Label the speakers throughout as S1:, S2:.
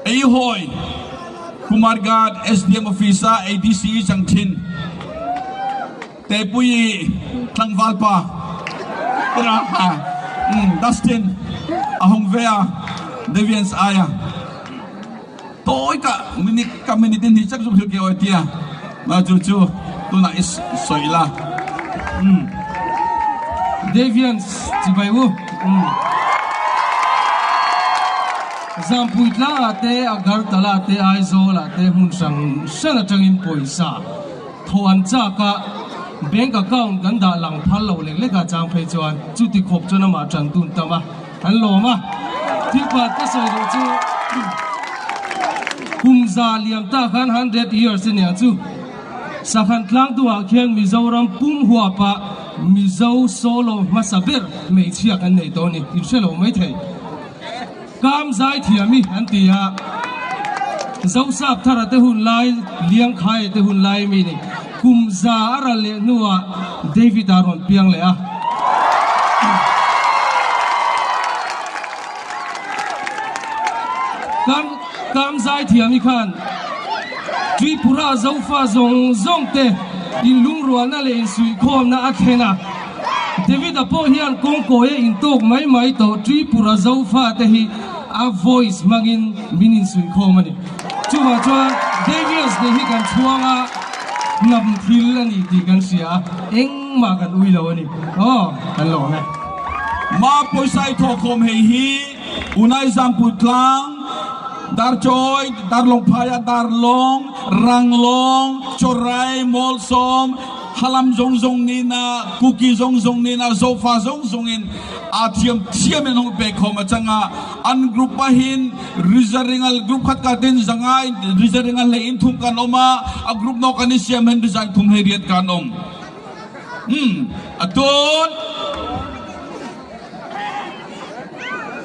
S1: Ei hawi Kumarghat SDM Office a ADC chang thin Tepui tlangval pa Dustin a hung ve a Devians aia tawi ka minute ka minute in hi chak zuk ke oi tia ma chu chu tuna is soi la.
S2: Devians chibai u. Zampui tlangah te, Agartala te, Aizawlah te hmun hrang hrang atangin pawisa thawh an chak a, bank account kan dah lang phal lo lek lek a chang phei chuan chuti khawp chuan amah tan tun tam a, an lawm a. Thil pakhat ka sawi duh chu kum za liam ta khan 100 years a nia chu Sakhan tlangtuah khian Mizoram pum huapa Mizo solo hmasa ber hmeichhia kan nei tawh a ni, in hre lo maithei. Kam zai thiam i an ti a, Zosap thara te hun lai, Liangkhaia te hun lai mi ni kum za a ral leh hnuah David a rawn piang leh a. Kam Kam zai thiam i khan Tripura Zofa zawng zawng te inlungrualna leh insuihkhawmna a thlen a. David-a pawh hian kawngkawia intawk mai mai tawh Tripura Zofa te hi a voice hmangin min insuihkhawm a ni. Chuvang chuan Davians nih hi kan chhuang a, hnam thil a ni tih kan hria a, engmah kan ui lo a ni. Aw, kan lawm e.
S1: Ma pawisa i thawhkhawm hei hi Unai Zampui Tlang, Darchawi, Darlawngphaia, Darlawng, Ranglawng, Chawrai, Mawlsawm, Halam zong zong nina, Kuki zong zong nina, Zofa zong zong in aa thiam thiam in hong pe khom a changa an group ah hin rizaringal group khat ka tin zanga in rizaringal hlei in thum kan om a a group no kan i siam hen rizai thum hlei riat kan om atun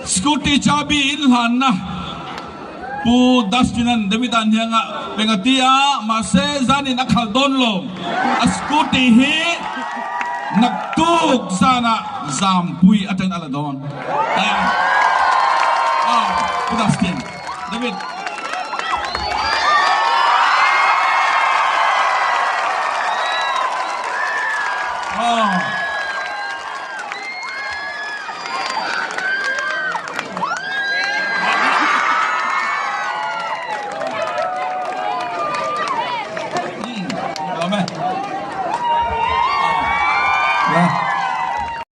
S1: Scooty chabi in hlan na Pu Dustin-a'n David-a'n hianga peng a ti a, mahse zanin a khal dawn lo. A scooty hi naktuk zanah zampui atangin a la dawn. Pu Dustin, David.